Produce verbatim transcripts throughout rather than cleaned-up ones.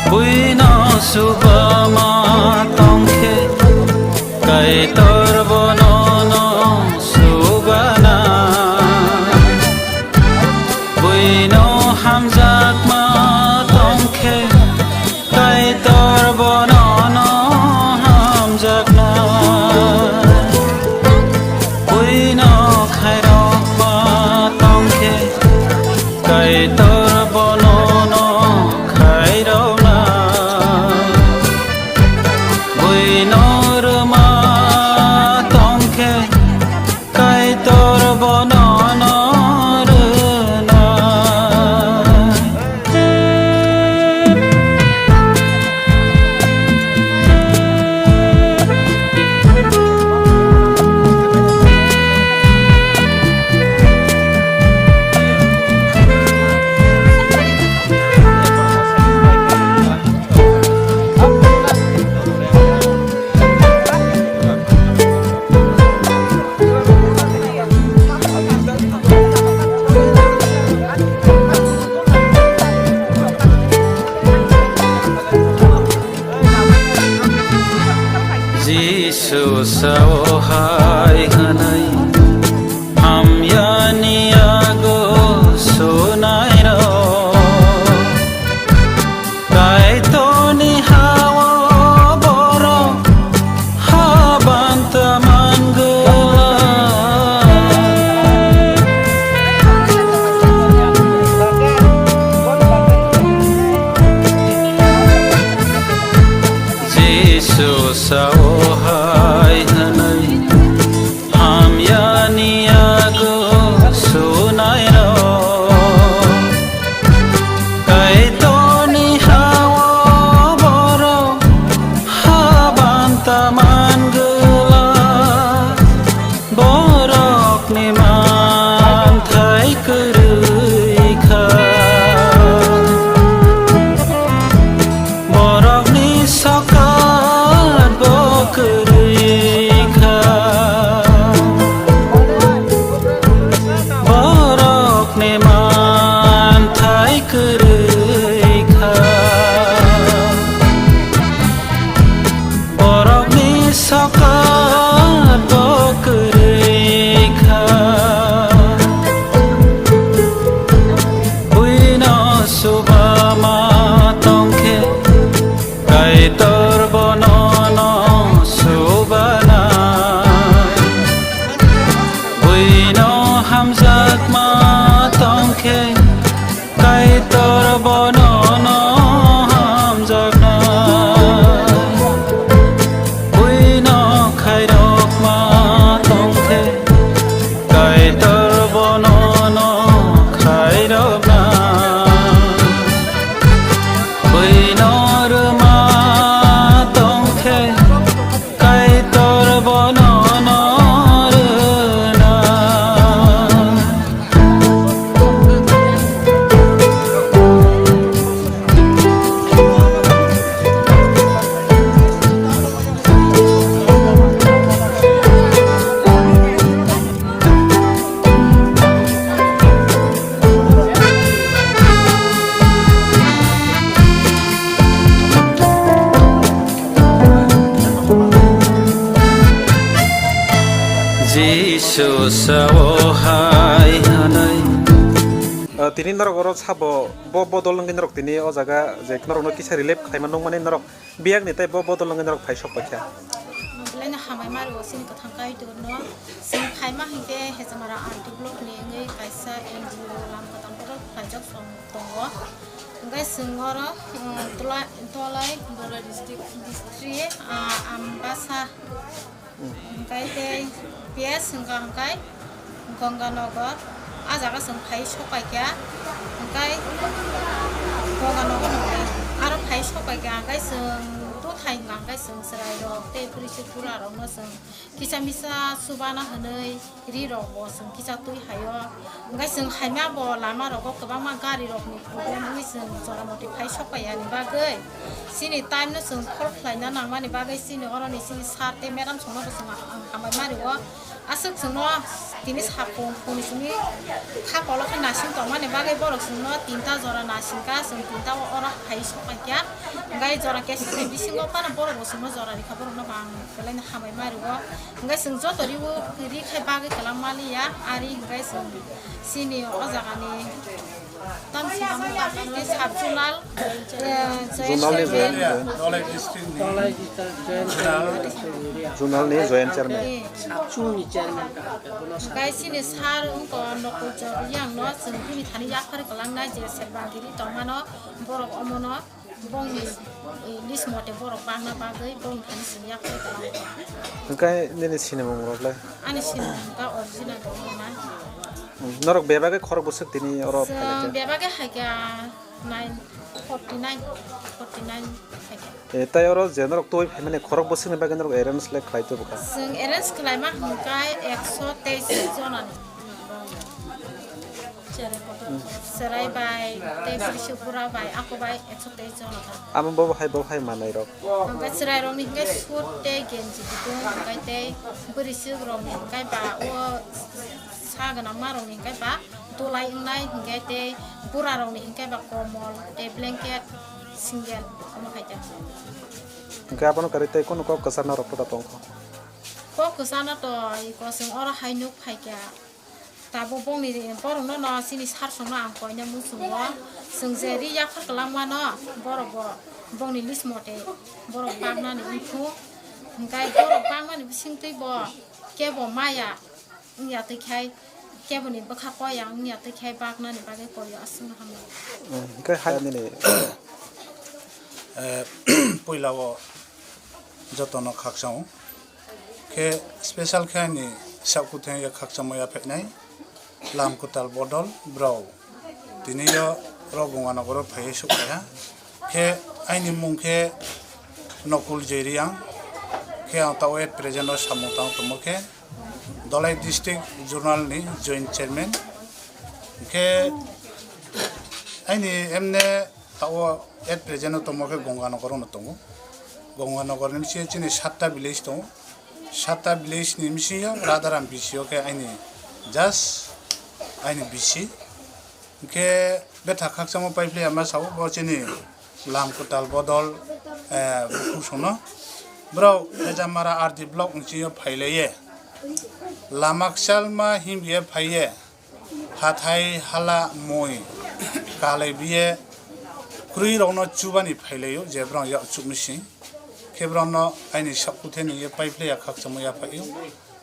Buino subama tongkhe, Kaitor bono no subana. Buino hamjakma tongkhe, Kaitor bono no hamjakna. Buino khairokma tongkhe, Kaitor bono no khairokna. Buino rwma tongkhe, Kaitor bono no rwna. Jisu sao hai hwnwi, hamyani yago sunairok. Kaitorni ha-o borok haban ta mangwlak. Jisu sao hai hwnwi, hamyani yago sunairok. Kaitorni ha-o borok haban ta mangwlak. Borokni manthai kwrwi kha. Borokni sokat bo kwrwi kha. Borokni manthai kwrwi kha. Borokni sokat bo kwrwi kha. Buino subama tongkhe, Kaitor bono no subana. Buino hamjakma tongkhe, Kaitor bono no hamjakna. Buino khairokma tongkhe, Kaitor bono no khairokna. Buino rwma tongkhe, Kaitor bono no rwna. Jisu sao hai hwnwi. Ah, tini norok oro sabo, bo bodol wngwi norok tini o jaga je norokno kisa relief khlaima nukmani norok biyakni tei bo bodol wngwi norok phai sok paikha. Belai no hambai ma rwo chini kwthang Kaitorno. Chwng phaima hinkhe Hejamara R D block ni wngwi kaisa N G O Lamkatam bodol khlaijak song tongo. Hwnkhe chwng oro, um, Tolai, Tolai, Tolai district, district, ah, Ambasa. Hwnkhe tei P S hwnkha hwnkhe Ganganagar, ah jaga chwng phai sok paikha, hwnkhe Ganganagar hwnkhe aro phai sok paikha, hwnkhe chwng Hai hwnkha hwnkhe chwng chwrairok tei bwrwi chwng burarokno chwng kisa misa chubana hwnwi rirokbo chwng kisa twi hai-o. Hwnkhe chwng haima bo lamarogo kwbangma garirokni problem wngwi chwng jora moti phai sok paiyani bagwi chini time no chwng khol khlaina nangmani bagwi chini oroni chini sir tei madam songno bo chwng ang hambai ma rio. Aswk chwngno tini saphung phungni simi kha kolok khe nasing tongmani bagwi borok chwngno tinta jora nasingkha, chwng tinta o oro hai sok paikha. Hwnkhe jora kesini bisingo phano borok bo chwngno jora rikha, borokno bo ang belai no hambai ma rio. Hwnkhe chwng joto riwi ri khai bagwi kwlangma liya, ari hwnkhe chwng chini o jagani Tam sub zonal, eh, Zonal ni joint joint, chairman. Zonal ni joint chairman. Chini chairman ka, ka, bono sa- Gai sini sar wngko nokol chor yang no chwng bini thani yaphar kwlangnai je serbagiri tongmano borok omono bongni, eh, list mote borok bakna bagwi bongni thani chwng yaphar kwlango. Hwnkhe nini sinimung rok le? Ani sinimung ka original rok na. Norok bebak khe khorok bwswk tini oro phailai khe? Chwng bebak khe hai kha nine, forty nine, forty nine hai kha. E, tai oro je norok twi phaimani khorok bwswkni bagwi norok arrange le khlai tubu kha? Chwng arrange khlaima hwnkhe ekso teis jonani. Chwrai bai, tei Brisupura bai, ako bai ekso teis jona kha. Amo bo hai, bo hai manai rok? Hwnkhe chwrai rokni hwnkhe suit tei genji kutung, hwnkhe tei bwrwi swk rokni hwnkhe ba o sa gwnangma rokni hwnkhe ba tulai wngnai, hwnkhe tei bura rokni hwnkhe ba komol tei blanket single omo hai khe. Hwnkhe abono kwrwi tei kunu kok kwchar norok poda tongkho? Kok kwchar no to iko chwng oro hai nuk phai kha. Tabuk bongni borokno no chini sar songno ang koina muchungo. Chwng je ri yaphar kwlangma no borok bo bongni list mote borok baknani wngkhu. Hwnkhe borok bakmani bisingtwi bo kebo maya wngya twi khai, keboni bwkha koya wngya twi khai baknani bagwi koyo aswkno hamya. Hwnkhe hai nini, eh, puila o jotono khakchang o. Khe special khe ani sakhutheng ya khakchangma ya phainai lam kwtal bodol bro tini yo rok Gonganagar o phaiwi suk phaiha. Khe aini mung khe Nokul Joy Reang. Khe ang tao at present o samung tang tongmo khe Dholai District Journal ni Joint Chairman. Khe aini emne Tao at present o tongmo khe Gonganagar o no tongo. Gonganagar ni bisingo chini satta village tongo. Satta village ni bisingo Radaram bisi o khe aini just aini bisi. Hwnkhe betha khakchangma paiphlaiya ma sao bo chini lam kwtal bodol, eh, bukhuk songno. Borok Hejamara R D block ni bisingo phailaiye. Lama kchalma himye phaiye. Hathai hala mui kalai biye kwrwi rokno chubani phailaio je borok yak chukni sing khe borokno aini sakhutheni ye paiphlaiya khakchangma yaphaio.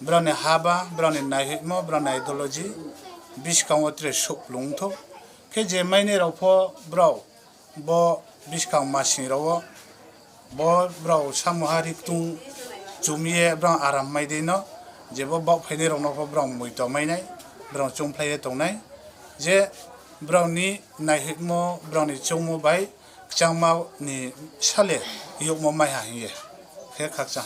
Borokni haba, borokni naihoimo, borokni ideology biskango tre suklung wngthok khe je mainai rok pho borok Bo biskang masing rogo bo borok samoha riktung chumye borok aram mai dino, je bo bok phainai rokno pho borok mui tongmai nai, borok chungphlai ye tongnai, je borok ni naihoimo borok ni chongmo bai kwchangma ni sale yokmo maiha hingye khe khakchang.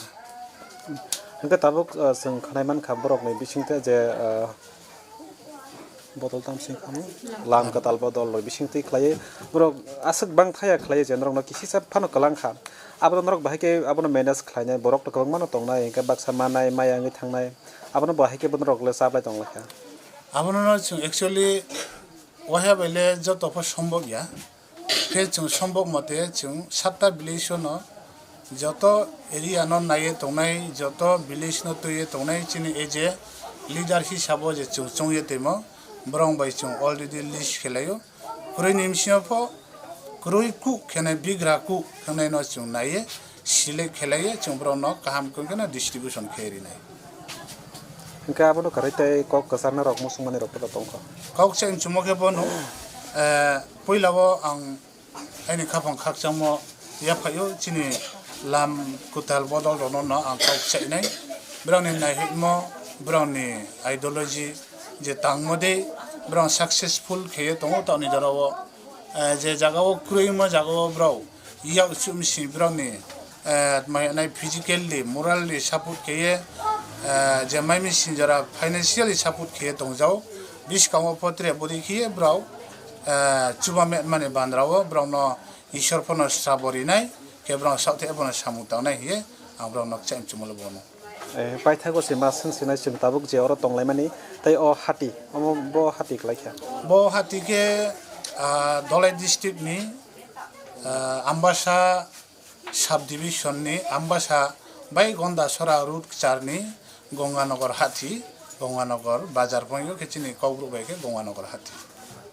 Hingke tabuk, ah, chwng khnai mankha borok ni bisingtwi je, ah, Bodol tamsing khamu, lam kwtal bodol rok bising twi khlaiwi, borok aswk bang thaya khlaiwi je norokno kisisa phano kwlang kha. Abono norok bahai khe abono manage khlainai, borok rok kwbangma no tongnai, hingkhe baksa manai, maya wngwi thangnai, abono bahai khe bono rok le chaplai tong lai kha. Abono no chwng actually waha bai le joto pho sombok ya. Khe chwng sombok mote chwng satta village-o no joto area no naiye tongnai, joto village no twiye tongnai, chini A J leader hisabo je chwng chongye tongmo, borok bai chwng already list khelaio. Kwrwi ni bisingo pho kwrwi kuk khenai bigra kuk khenai no chwng naiye. Select khelaiwi chwng borokno kaham khe no distribution khe rinai. Hingkhe abono kwrwi tei kok kwcharna rok muchungmani rok poda tongkha. Kok chai muchungmo khe bono, eh, puila o ang aini khaphang khakchangmo yaphaio chini lam kwtal bodol rokno no ang kok chainai. Borokni naihoimo, borokni ideology je tangmo de borok successful khe tongo tamni jora o, eh, je jaga o kwrwi wngma jaga o borok yak chum si borokni eh, tma hwnwi physically, morally support khe ye, eh, je mai mui sinjora financially support khe ye tongjao. Bwskango pho tre bwrwi khe ye borok, eh, chuba metmani bandra o borokno Ishwar phano srabo rinai, khe borok saohtwi abono samung tangnai hiye ang borokno kchai mchumalo bono. Eh, paithago se ma swng sinai chwng tabuk je oro tonglaimani, tei o hati, omo bo hati kwlaikha. Bo hati khe, ah, Dholai district ni, ah, Ambasa sub division ni Ambasa bai Gondasora road kwchar ni Gonganagar hati, Gonganagar bazar phai o khe chini Kokborok bai khe Gonganagar hati.